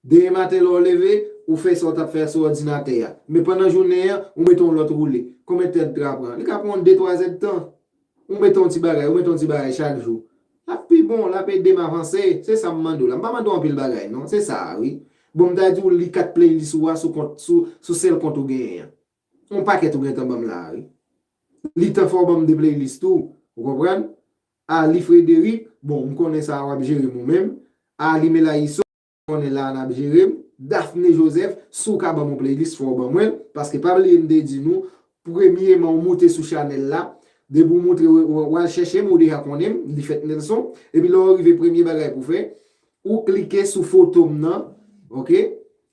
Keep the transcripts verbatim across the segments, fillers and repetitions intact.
Demen maten lè w leve, ou fè sa w t ap fè sou òdinatè a. Men pandan jounen an, ou mete yon lòt woule. Konbyen tan l t ka pran? Li ka pran yon de twa zèdtan. Ou mete yon ti bagay, ou mete yon ti bagay chak jou. L ap pi bon, l ap ede m avanse. Se sa m mande w la. M pa mande w anpil bagay, non. Se sa a, wi. Bon, m ta di w li kat playlist ou a sou kont, sou, sou sèl kont ou genyen an. Yon pakèt ou gentan ban m la a, wi. Li tan fò w ban m de playlist tou. Ou konprann? Ali Frederic, bon, m konnen sa a w ap jere m ou menm. Ali Melayiso, konnen la a n ap jere m. Daphné Joseph, si w ka ban m yon playlist, fò w ban mwen l. Paske pa bliye m te di nou, premyeman w moute sou chanèl la, depi w moute, w, w, w al chèche m, ou deja konnen m, Lifèt Nelson. Epi lè w rive, premye bagay pou w fè, ou klike sou foto m nan, oke?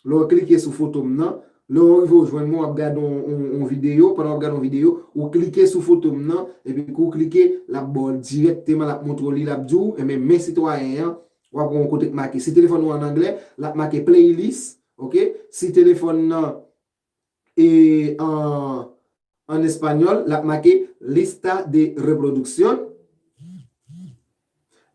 Lè w klike sou foto m nan, lè w rive w jwenn mwen, w ap gade yon, yon, yon videyo, pandan w ap gade yon videyo, ou klike sou foto m nan, epi kou w klike, l ap ba w dirèkteman, l ap montre w li, l ap di w, enben, men sitwayen an, w ap wè yon kote k make. Si telefòn ou an anglè, l ap make playlist, oke? Si telefòn nan e an, an espanyòl, l ap make lista de reproducción.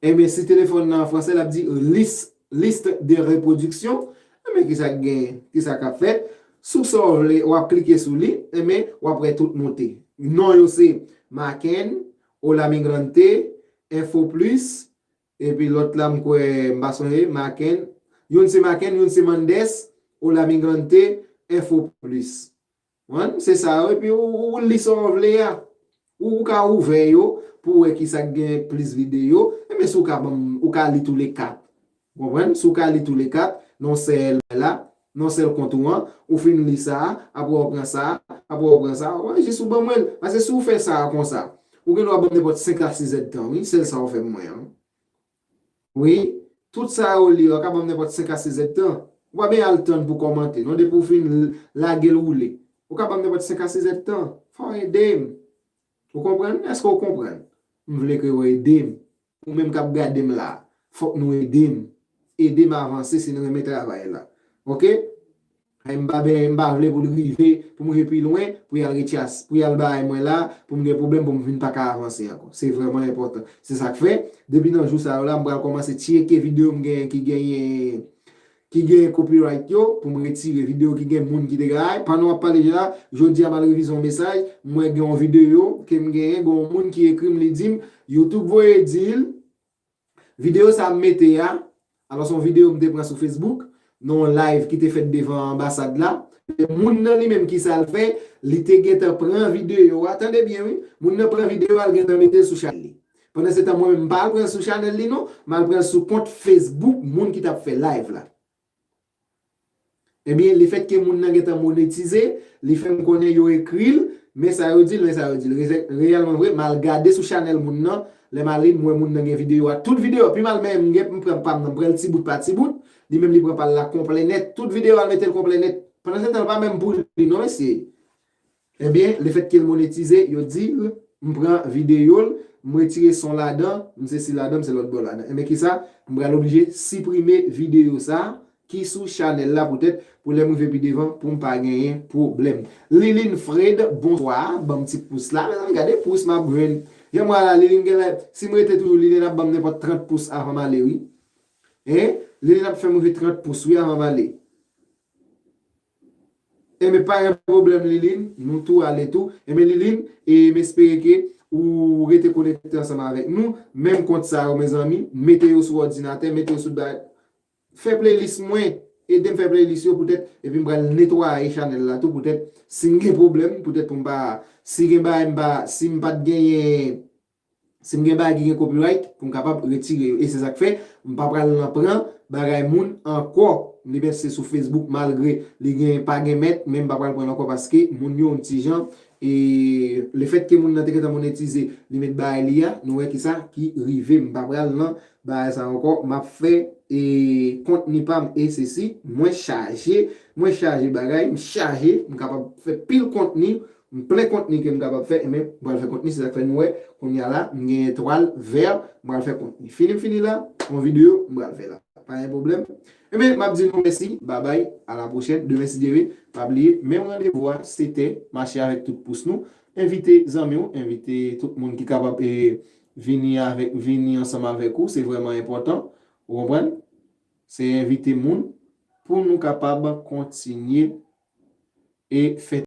Enben, si telefòn nan an fransè, l ap di lis, liste de reproduction. Enben, kisa k gen, kisa k ap fèt? Sou sa w vle, w ap klike sou li, enben, w ap wè tout moute. Non yo se Maken, Hola Migrante, Info Plus, epi lòt la, m kwè, m pa sonje, Maken. Youn se Maken, youn se Mandes, Hola Migrante, Info Plus. Wan, se sa yo. Epi ou, ou, ou li sa w vle a. Ou, ou ka ouvè yo pou w wè kisa k gen plis videyo. Enben, si w ka ban m, ou ka li tou le kat. Ou konprann? Si w ka li tou le kat, nan yon sèl la, nan yon sèl kont ou an, ou fin li sa a, apre w pran sa a, apre w pran sa a, w jis ou ban mwen l. Paske si w fè sa a konsa, ou gen dwa ban m nenpòt senk a sis èdtan, wi, sèl sa w fè mwen an. Wi, tout sa yo li, w ka ban m nenpòt senk a sis èdtan. Ou pa bezwen al tann pou kòmante, non, depi w fin l-, lage l woule. Ou ka ban m nenpòt senk a sis èdtan. Fò w ede m. Ou konprann? Èske w konprann? M vle ke w ede m. Ou menm k ap gade m la, fòk nou ede m. Ede m avanse si n renmen travay la. Oke? Ay, m pa ben, m pa vle pou l rive, pou m rive pi lwen, pou y al retyas, pou y al bay mwen la, pou m gen pwoblèm, pou m vin pa ka avanse ankò. Se vrèman enpòtan. Se sa k fè, depi nan jou sa yo la, m pral kòmanse tcheke videyo m genyen ki genyen, ki genyen copyright yo, pou m retire videyo ki gen moun ki te gay. Pandan w ap pale la, jodi a m al revize yon mesaj, m wè gen yon videyo ke m genyen, gen yon moun ki ekri m, li di m, YouTube voye di l, videyo sa a m mete a, alò se yon videyo m te pran sou Facebook, nan yon live ki te fèt devan anbasad la. E moun nan li menm ki sa l fè, li te gentan pran videyo a, tande byen wi, moun nan pran videyo a, l gentan mete l sou chanèl li. Pandan se tan mwen menm m pa al pran l sou chanèl li non, m al pran l sou kont Facebook moun ki t ap fè live la. Ebyen, lefètke moun nan gentan monetize, li fè m konnen yo ekri l, men sa yo di l, men sa yo di l. Reyèlman vre, m al gade sou chanèl moun nan, lè m ale, m wè moun nan gen videyo a, tout videyo, pi mal menm, m gen, m pran pa m nan, m pran l ti bout pa ti bout, li menm li pran pa l la konplè nèt, tout videyo a l mete l konplè nèt. Pandan se tan, l pa menm pou li non, mesye. Ebyen, lefètke l monetize, yo di l, m pran videyo l, m retire son ladan, m sesi ladan, m se lòt bò ladan. Ebyen, kisa? M pral oblije siprime videyo sa a ki sou chanèl la poutèt pou lè m rive pi devan pou m pa genyen pwoblèm. Liline Fred, bonswa, ban m ti pous la. Mezanmi, gade pous m ap jwenn. Jan m wè la, Liline genlè, si m rete toujou, Liline ap ban m nenpòt trant pous avan m ale, wi. Hein? Liline ap fè m rive trant pous, wi, avan m ale. Enben, pa gen pwoblèm, Liline. Nou tou ale tou. Enben, Liline, e m espere ke ou rete konekte ansanm avèk nou. Menm kont sa yo, mezanmi, mete yo sou òdinatè, mete yo sou da-, fè playlist mwen. Ede m fè playlist yo poutèt, epi m pral netwaye chanèl la tou poutèt si m gen pwoblèm, poutèt pou m pa, si gen bagay m pa, si m pa t genyen Si m gen bagay ki gen copyright, pou m kapab retire yo. E se sa k fè, m pa pral nan pran bagay moun ankò. Li menm se sou Facebook, malgre li gen, pa gen mèt, men m pa pral pran l ankò paske moun yo yon ti jan. E lefètke moun nan te gentan monetize, li met bagay li a, nou wè kisa ki rive. M pa pral nan bagay sa ankò. M ap fè, e, kontni pa m e sesi, mwen chaje, mwen chaje bagay, m chaje, m kapab fè pil kontni, m plen kontni ke m kapab fè, enben, m pral fè kontni, se sa k fè nou wè, kounye a la, m gen etwal vè, m pral fè kontni. Fini m fini la, yon videyo, m pral fè la. Pa gen pwoblèm. Enben, m ap di nou mèsi, babay, a la pwochèn, demen si Dye vle, pa bliye, menm randevou a, sèt è, mache avèk tout pous nou, envite zanmi w, envite tout moun ki kapab, e, vini avèk, vini ansanm avèk ou, se vrèman enpòtan, ou konprann? Se envite moun, pou nou kapab kontinye e fè